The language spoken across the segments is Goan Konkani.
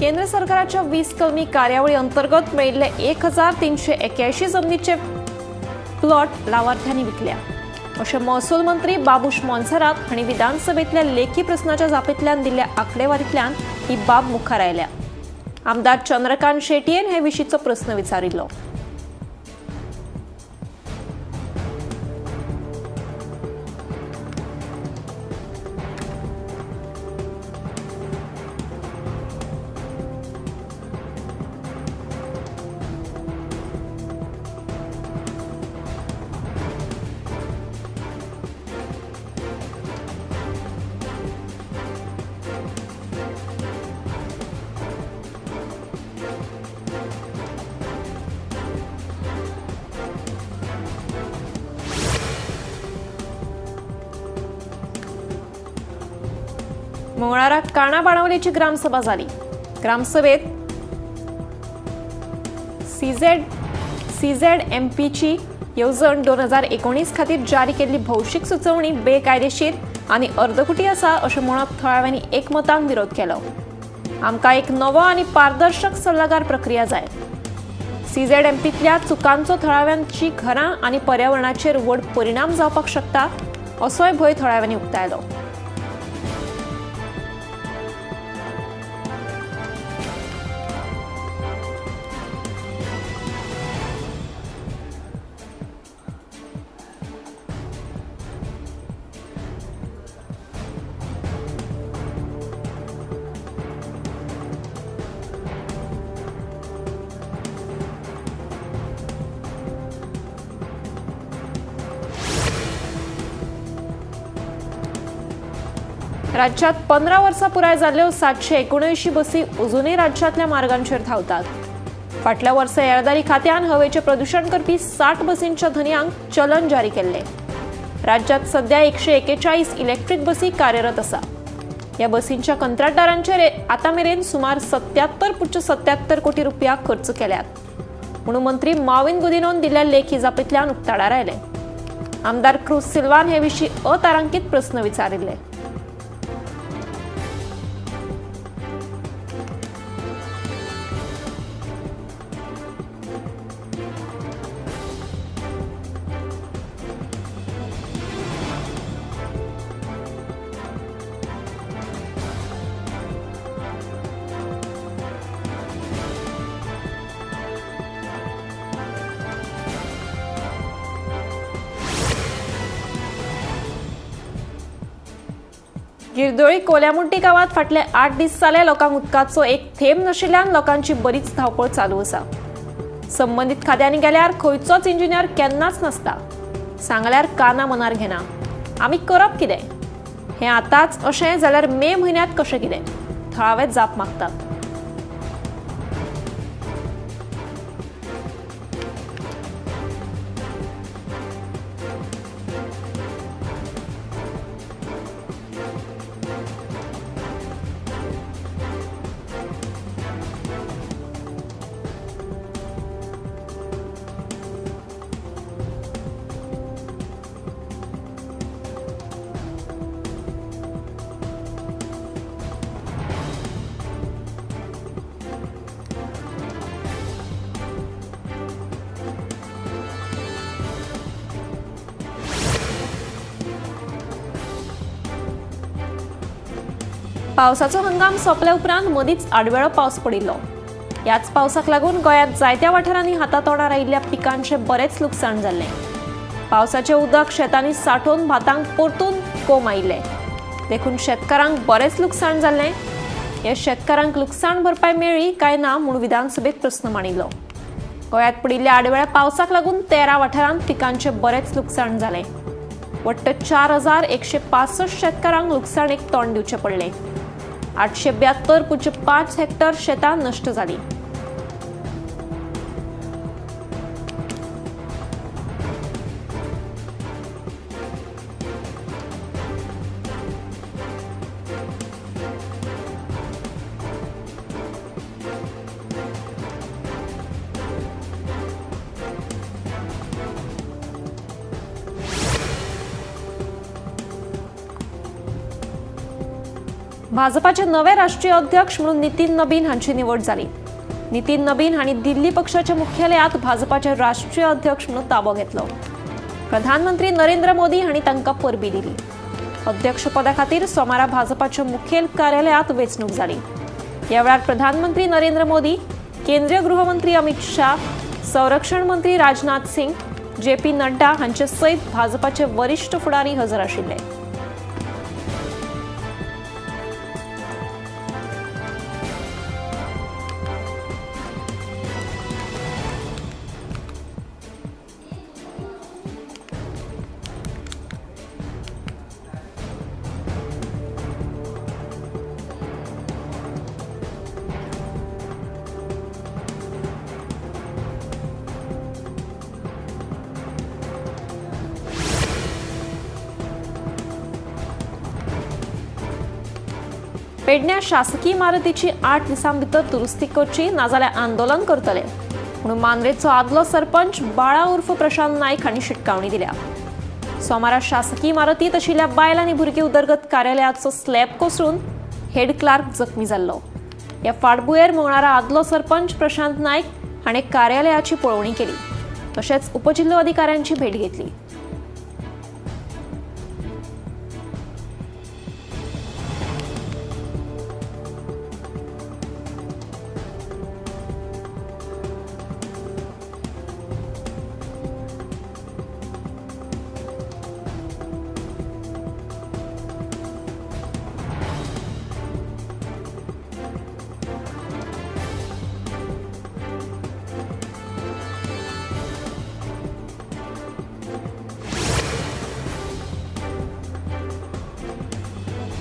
केंद्र सरकाराच्या 20 कलमी कार्यावळी अंतर्गत मेळिल्ले 1381 जमनीचे प्लॉट लावार्थ्यांनी विकल्या अशें महसूल मंत्री बाबूश मोन्सेरात हांणी विधानसभेतल्या लेखी प्रस्नाच्या जापेंतल्यान दिल्ल्या आंकडेवारींतल्यान ही बाब मुखार आयल्या. आमदार चंद्रकांत शेटयेन हे विशींचो प्रस्न विचारिल्लो. मंगळारा काणा बाणावलेची ग्रामसभा झाली. ग्रामसभेत सीझेड एमपीची येवजण 2019 खातीर जारी केल्ली भौशीक सुचोवणी बेकायदेशीर आनी अर्दकुटी आसा अशें म्हणत थळाव्यांनी एकमतान विरोध केलो. आमकां एक नवो आनी पारदर्शक सल्लागार प्रक्रिया जाय. सीझेड एमपींतल्या चुकांचो थळाव्यांची घरां आनी पर्यावरणाचेर व्हड परिणाम जावपाक शकता असोय भंय थळाव्यांनी उक्तायलो. राज्यात 15 वर्सां पुराय जाल्ल्यो 779 बसी अजूनय राज्यांतल्या मार्गांचेर धांवतात. फाटल्या वर्सा येरादारी खात्यान हवेचें प्रदुशण करपी 60 बसींच्या धनयांक चलन जारी केल्लें. राज्यात सध्या 141 इलेक्ट्रीक बसी कार्यरत आसा. ह्या बसींच्या कंत्राटदारांचेर आतां मेरेन सुमार 77.77 कोटी रुपया खर्च केल्यात म्हणून मंत्री माविन गुदिनोन दिल्ल्या लेखी जापेंतल्यान उक्ताडार आयलें. आमदार क्रूज सिल्वान हे विशीं अतारांकीत प्रस्न विचारिल्ले. गिरदोळी कोल्यामुंटी गांवांत फाटले 8 दीस जाले लोकांक उदकाचो एक थेंब नाशिल्ल्यान लोकांची बरीच धांवपळ चालू आसा. संबंदीत खात्यांनी गेल्यार खंयचोच इंजिनियर केन्नाच नासता. सांगल्यार काना मनार घेना. आमी करप कितें? हें आतांच अशें जाल्यार मे म्हयन्यांत कशें कितें? थळावे जाप मागतात. पावसाचो हंगाम सोंपल्या उपरांत मदींच आडवेळो पावस पडिल्लो. ह्याच पावसाक लागून गोंयांत जायत्या वाठारांनी हातातोंडार आयिल्ल्या पिकांचें बरेंच लुकसाण जाल्लें. पावसाचें उदक शेतांनी सांठोवन भातांक परतून कोंब आयिल्ले, देखून शेतकारांक बरेंच लुकसाण जाल्लें. ह्या शेतकारांक लुकसाण भरपाय मेळ्ळी काय ना म्हूण विधानसभेत प्रस्न मांडिल्लो. गोंयांत पडिल्ल्या आडवेळ्या पावसाक लागून 13 वाठारांत पिकांचें बरेंच लुकसाण जालें. वट्ट 4165 शेतकारांक लुकसाणेक तोंड दिवचें पडलें. 872.5 हेक्टर शेतां नश्ट जालीं. भाजपाचे नवे राष्ट्रीय अध्यक्ष म्हणून नितीन नबीन हांची निवड जाली. नितीन नबीन हांणी दिल्ली पक्षाच्या मुख्यालयात भाजपाचे राष्ट्रीय अध्यक्ष म्हणून ताबो घेतलो. प्रधानमंत्री नरेंद्र मोदी हांणी तांकां परबी दिली. अध्यक्षपदा खातीर सोमारा भाजपाच्या मुखेल कार्यालयात वेंचणूक जाली. ह्या वेळार प्रधानमंत्री नरेंद्र मोदी, केंद्रीय गृहमंत्री अमित शाह, संरक्षण मंत्री राजनाथ सिंग, जे पी नड्डा हांचे सयत भाजपाचे वरिष्ठ फुडारी हजर आशिल्ले. पेडण्या शासकीय इमारतीची 8 दिसां भितर दुरुस्ती करची नाजाल्यार आंदोलन करतले म्हणून मांद्रेचो आदलो सरपंच बाळा उर्फ प्रशांत नायक हांणी शिटकावणी दिल्या. सोमारा शासकीय इमारतींत आशिल्ल्या बायल आनी भुरगीं उदरगत कार्यालयाचो स्लॅब कोसळून हेड क्लार्क जखमी जाल्लो. ह्या फाटभुंयेर मंगळारा आदलो सरपंच प्रशांत नायक हाणें कार्यालयाची पळोवणी केली, तशेंच उपजिल्लो अधिकाऱ्यांची भेट घेतली.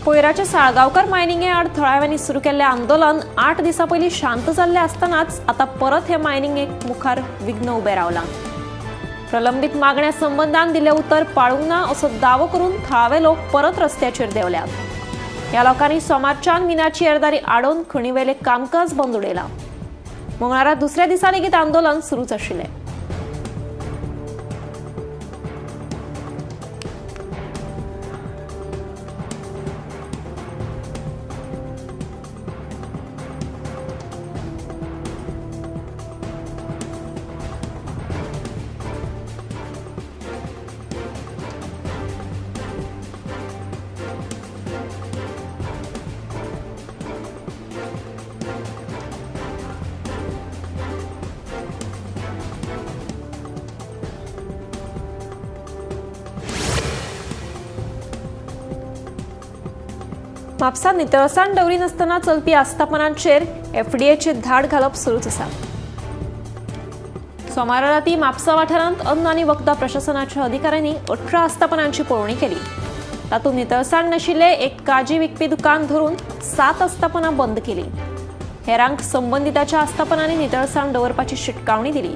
पयराचे साळगांवकर मायनिंगे आड थळाव्यांनी सुरू केल्लें आंदोलन 8 दिसां पयलीं शांत जाल्लें आसतनाच आतां परत हे मायनिंगेक मुखार विघ्न उबें रावलां. प्रलंबीत मागण्या संबंदान दिल्लें उतर पाळूंक ना असो दावो करून थळावे लोक परत रस्त्याचेर देंवल्यात. ह्या लोकांनी सोमारच्यान मिनाची येरादारी आडोवन खणीवेलें कामकाज बंद उडयलां. मंगळारा दुसऱ्या दिसा लेगीत आंदोलन सुरूच आशिल्लें. म्हापसा नितळसाण दवरिनासतना चलपी आस्थापनांचेर एफडीएचे धाड घालप सुरूच आसा. सोमारा राती म्हापसा वाठारांत अन्न आनी वखदां प्रशासनाच्या अधिकाऱ्यांनी 18 आस्थापनांची पळोवणी केली. तातूंत नितळसाण नाशिल्ले एक काजी विकपी दुकान धरून 7 आस्थापनां बंद केली. हेरांक संबंदिताच्या आस्थापनांनी नितळसाण दवरपाची शिटकावणी दिली.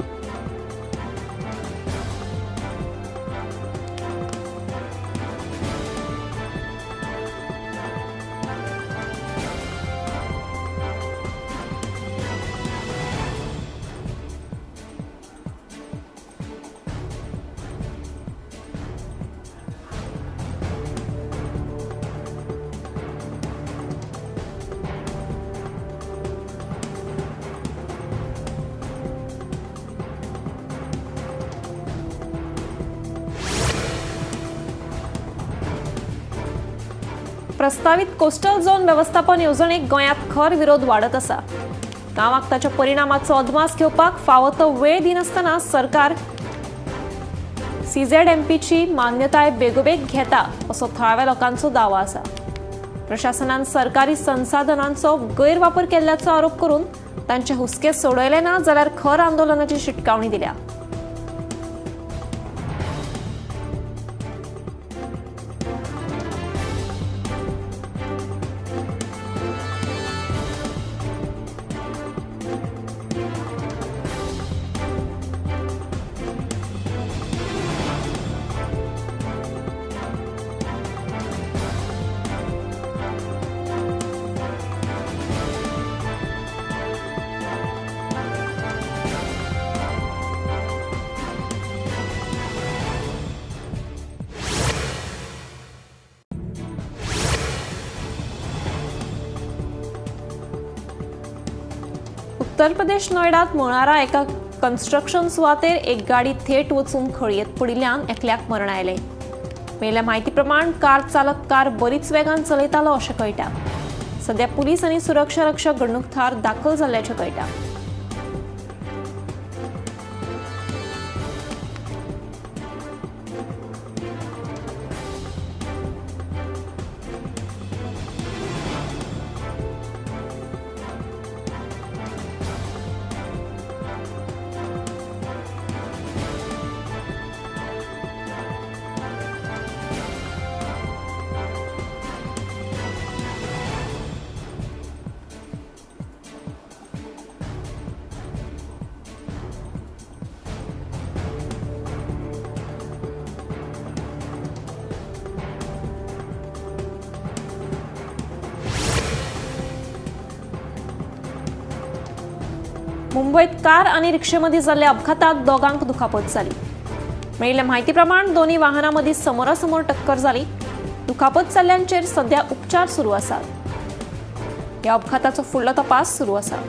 प्रस्तावित कोस्टल झोन व्यवस्थापन येवजणेक गोंयांत खर विरोध वाडत आसा. गांवाक ताच्या परिणामाचो अदमास घेवपाक फावो तो वेळ दिनासतना सरकार सीझेडएमपीची मान्यताय बेगोबेग घेता असो थळाव्या लोकांचो दावो आसा. प्रशासनान सरकारी संसाधनांचो गैरवापर केल्ल्याचो आरोप करून तांचे हुस्के सोडयले ना जाल्यार खर आंदोलनाची शिटकावणी दिल्या. उत्तर प्रदेश नोएडात मंगळारा एका कन्स्ट्रक्शन सुवातेर एक गाडी थेट वचून खळयेंत पडिल्ल्यान एकल्याक मरण आयलें. मेळिल्ल्या म्हायती प्रमाण कार चालक कार बरीच वेगान चलयतालो अशें कळटा. सध्या पुलीस आनी सुरक्षा रक्षक घडणूक थळार दाखल जाल्ल्याचें कळटा. मुंबईत कार आणि रिक्षेमध्ये झालेल्या अपघातात दोघांक दुखापत झाली. मेळिल्ल्या माहितीप्रमाणे दोन्ही वाहनांमध्ये समोरासमोर टक्कर झाली. दुखापत जाल्ल्यांचेर सध्या उपचार सुरू आसात. ह्या अपघाताचो फुडलो तपास सुरू आसा.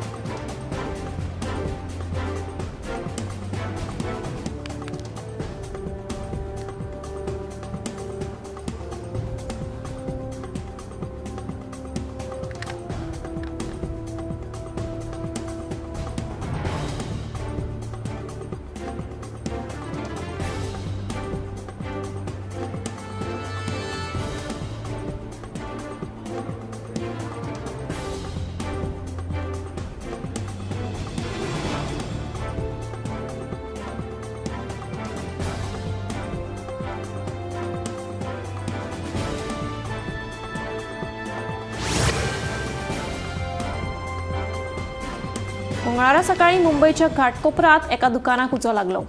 मंगळारा सकाळी मुंबईच्या घाटकोपरात एका दुकानाक उजो लागलो.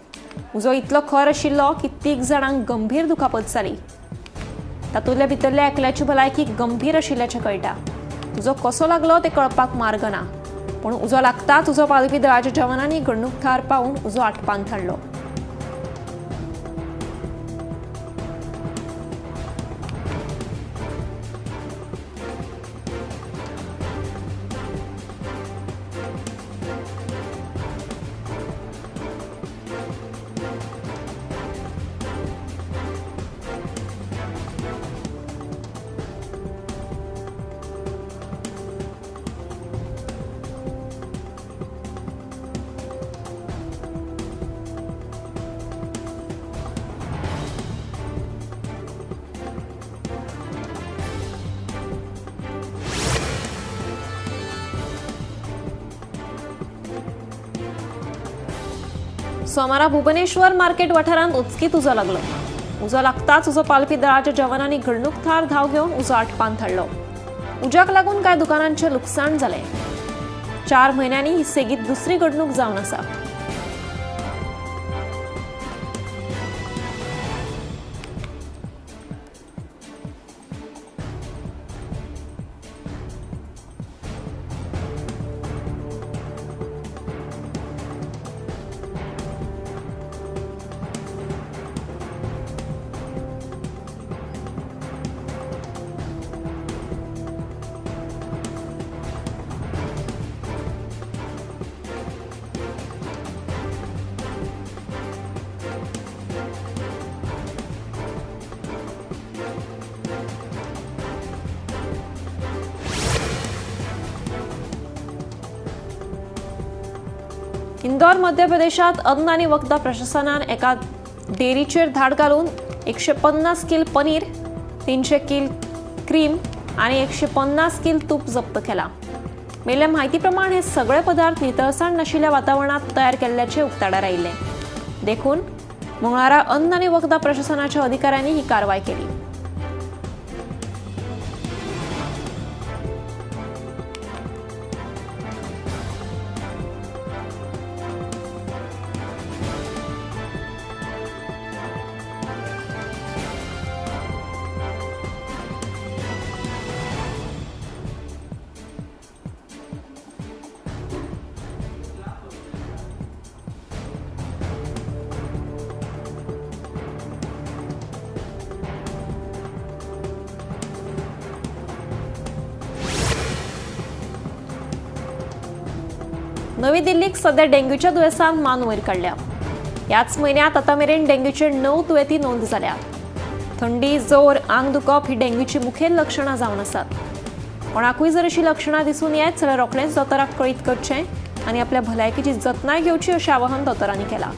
उजो इतलो खर आशिल्लो की 3 जाणांक गंभीर दुखापत जाली. तातूंतल्या भितरल्या एकल्याची भलायकी गंभीर आशिल्ल्याचें कळटा. उजो कसो लागलो तें कळपाक मार्ग ना, पूण उजो लागताच उजो पालवी दळाच्या जवानांनी घडणूक थळार पावून उजो आटपांत हाडलो. सोमारा भुवनेश्वर मार्केट वाठारांत उचकीत उजो लागलो. उजो लागताच उजो पालपी दळाच्या जवानांनी घडणूक थळार धांव घेवन उजो आटपांत हाडलो. उज्याक लागून कांय दुकानांचें लुकसाण जालें. 4 म्हयन्यांनी ही सेगीत दुसरी घडणूक जावन आसा. इंदौर मध्य प्रदेशात अन्न आणि वखदां प्रशासनान एका डेअरीचेर धाड घालून 150 किल पनीर, 300 किल क्रीम आणि 150 किल तूप जप्त केला. मेल्या माहितीप्रमाणे हे सगळे पदार्थ नितळसाण नाशिल्ल्या वातावरणात तयार केल्ल्याचे उक्ताडार आयिल्ले. देखून मंगळारा अन्न आणि वखदां प्रशासनाच्या अधिकाऱ्यांनी ही कारवाय केली. नवी दिल्लीक सध्या डेंग्यूच्या दुयेंसान मान वयर काडल्या. ह्याच म्हयन्यांत आतां मेरेन डेंग्यूचे 9 दुयेंती नोंद जाल्या. थंडी, जोर, आंग दुखप ही डेंग्यूची मुखेल लक्षणां जावन आसात. कोणाकूय जर अशी लक्षणां दिसून येत जाल्यार रोखडेंच दोतोराक कळीत करचें आनी आपल्या भलायकेची जतनाय घेवची अशें आवाहन दोतोरांनी केलां.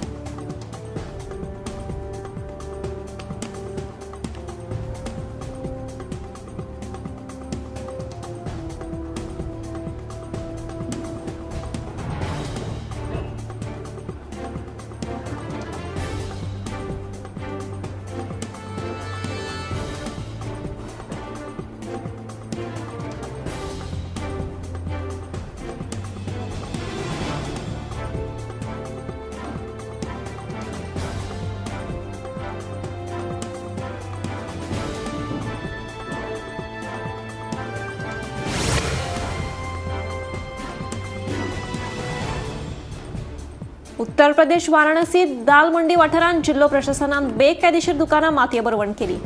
उत्तर प्रदेश वाराणसीत दाल मंडी वाठारांत जिल्लो प्रशासनान बेकायदेशीर दुकानां मातये भरवण केली.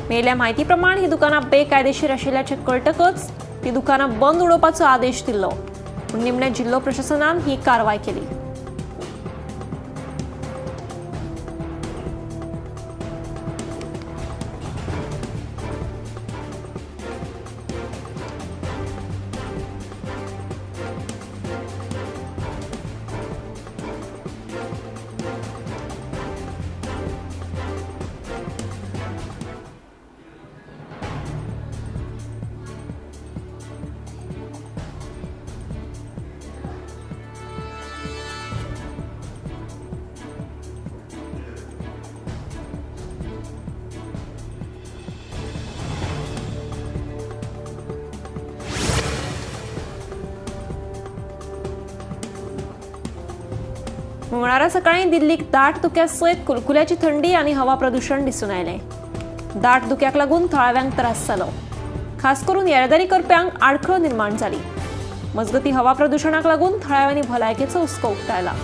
मेळिल्ल्या म्हायती प्रमाण ही दुकानां बेकायदेशीर आशिल्ल्याचें कळटकच ती दुकानां बंद उडोवपाचो आदेश दिल्लो, पूण निमणें जिल्लो प्रशासनान ही कारवाय केली. मंगळारा सकाळी दिल्लीक दाट धुक्या सयत कुलकुल्याची थंडी आनी हवा प्रदूषण दिसून आयलें. दाट धुक्याक लागून थळाव्यांक त्रास जालो. खास करून येरादारी करप्यांक आडखळ निर्माण जाली. मजगती हवा प्रदूषणाक लागून थळाव्यांनी भलायकेचो हुस्को उक्तायला.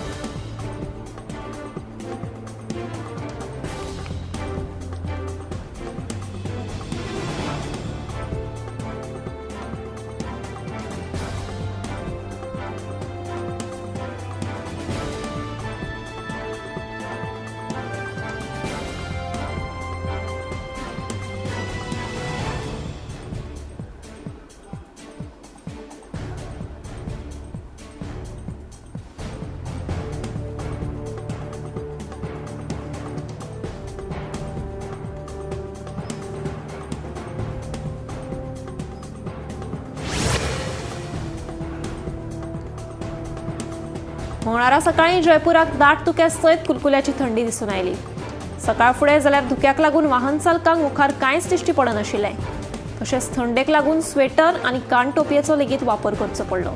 मंगळारा सकाळी जयपुराक दाट धुक्या सयत कुलकुल्याची थंडी दिसून आयली. सकाळ फुडें जाल्यार धुक्याक लागून वाहन चालकांक मुखार कांयच दिश्टी पडनाशिल्लें. तशेंच थंडेक लागून स्वेटर आनी कानटोपयेचो लेगीत वापर करचो पडलो.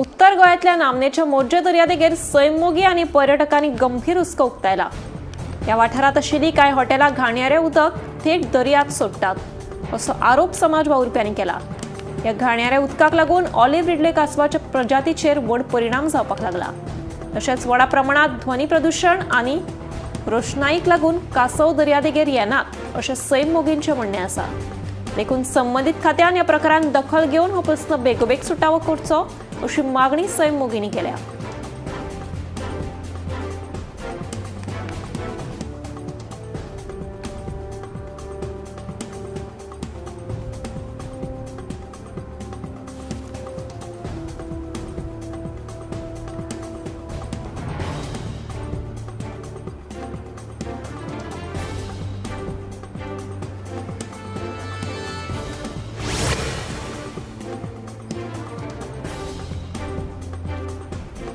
उत्तर गोंयांतल्या नामनेच्या मोरजे दर्यादेगेर सैममोगी आनी पर्यटकांनी गंभीर हुस्को उक्तायला. ह्या वाठारांत आशिल्लीं कांय हॉटेलां घाणयारें उदक थेट दर्यांत सोडटात असो आरोप समाज वावुरप्यांनी केला. ह्या घाणयाऱ्या उदकाक लागून ऑलिव्ह रिडले कासवाच्या प्रजातीचेर व्हड परिणाम जावपाक लागला. तशेंच व्हडा प्रमाणांत ध्वनी प्रदूशण आनी रोशनाईक लागून कासव दर्यादेगेर येनात अशें सैममोगींचें म्हणणें आसा. देखून संबंदीत खात्यान ह्या प्रकारान दखल घेवन हो प्रस्न बेगोबेग सुटावो करचो अशी मागणी सैममोगींनी केल्या.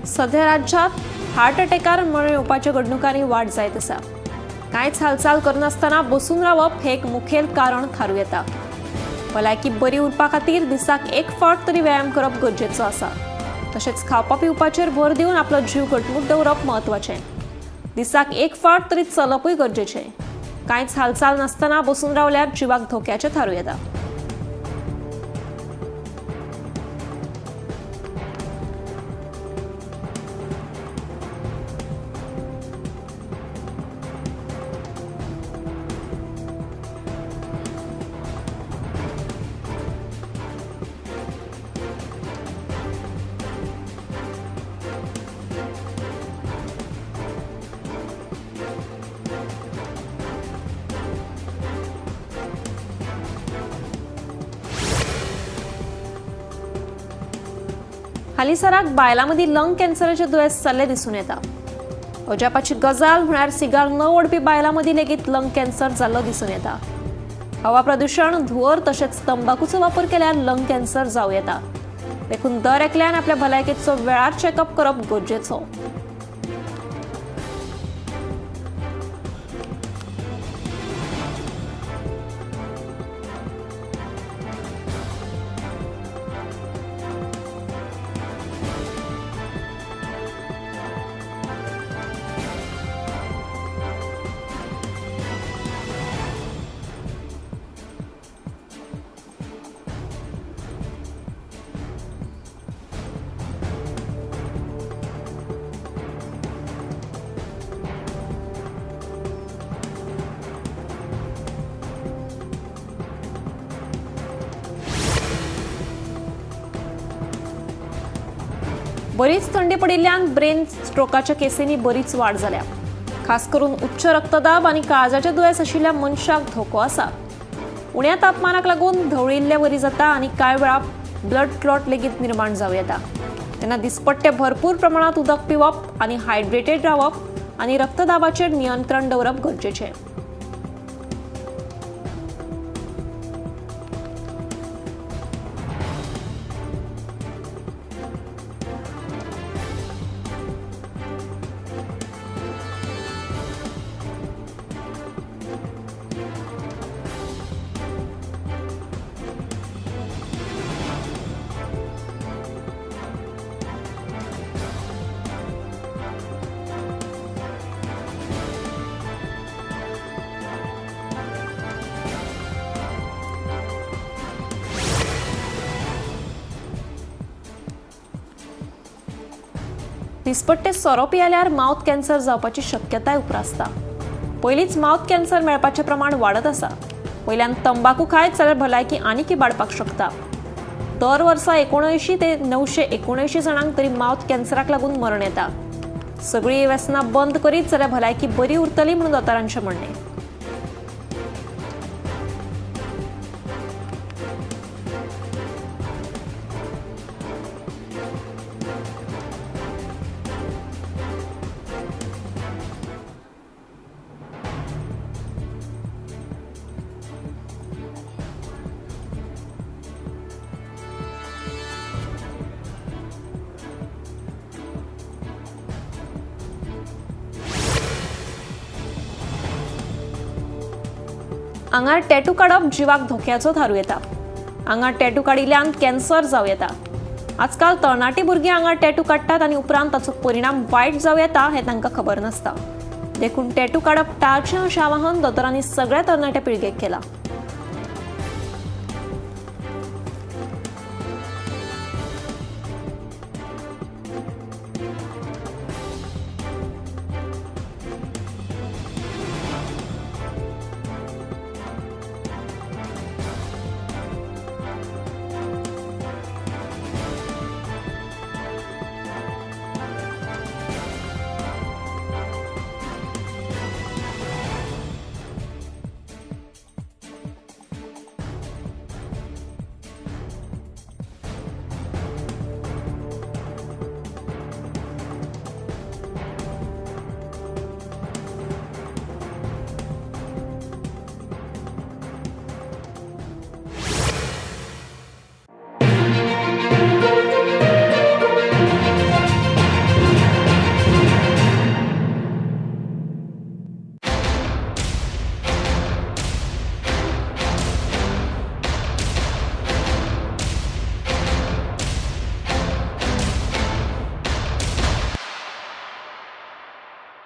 सध्या राज्यात हार्ट अटॅकार मरण येवपाच्या घडणुकांनी वाड जायत आसा. कांयच हालचाल करनासतना बसून रावप हें एक मुखेल कारण थारूं येता. भलायकी बरी उरपा खातीर दिसाक एक फावट तरी व्यायाम करप गरजेचो आसा. तशेंच खावपा पिवपाचेर भर दिवन आपलो जीव घटमूट दवरप म्हत्वाचें. दिसाक एक फावट तरी चलपूय गरजेचें. कांयच हालचाल नासतना बसून रावल्यार जिवाक धोक्याचें थारूं येता. हालींसराक बायलां मदीं लंग कॅन्सराचें दुयेंस जाल्लें दिसून येता. अजापाची गजाल म्हळ्यार सिगार न ओडपी बायलां मदीं लेगीत लंग कॅन्सर जाल्लो दिसून येता. हवा प्रदुशण, धुंवर तशेंच तंबाकूचो वापर केल्यार लंग कॅन्सर जावं येता. देखून दर एकल्यान आपल्या भलायकेचो वेळार चॅकअप करप गरजेचो. बरीच थंडी पडिल्ल्यान ब्रेन स्ट्रोकाच्या केसींनी बरीच वाड जाल्या. खास करून उच्च रक्तदाब आनी काळजाचें दुयेंस आशिल्ल्या मनशाक धोको आसा. उण्या तापमानाक लागून धवळिल्ले वरी जाता आनी कांय वेळा ब्लड क्लॉट लेगीत निर्माण जावं येता. तेन्ना दिसपट्टे भरपूर प्रमाणांत उदक पिवप आनी हायड्रेटेड रावप आनी रक्तदाबाचेर नियंत्रण दवरप गरजेचें. दिसपट्टे सोरो पियेल्यार माउथ कॅन्सर जावपाची शक्यताय उप्रासता. पयलींच माउथ कॅन्सर मेळपाचें प्रमाण वाडत आसा. वयल्यान तंबाकू खायत जाल्यार भलायकी आनीक इबाडपाक शकता. दर वर्सा 79 ते 979 जाणांक तरी माउथ कॅन्सराक लागून मरण येता. सगळीं व्यसनां बंद करीत जाल्यार भलायकी बरी उरतली म्हणून दोतोरांचें म्हणणें. आंगार टॅटू काडप जिवाक धोक्याचो थारूं येता. आंगार टॅटू काडिल्ल्यान कॅन्सर जावं येता. आजकाल तरणाटी भुरगीं आंगार टॅटू काडटात आनी उपरांत ताचो परिणाम वायट जावं येता हें तांकां खबर नासता. देखून टॅटू काडप टाळचें अशें आवाहन दोतोरांनी सगळ्या तरणाट्या पिळगेक केलां.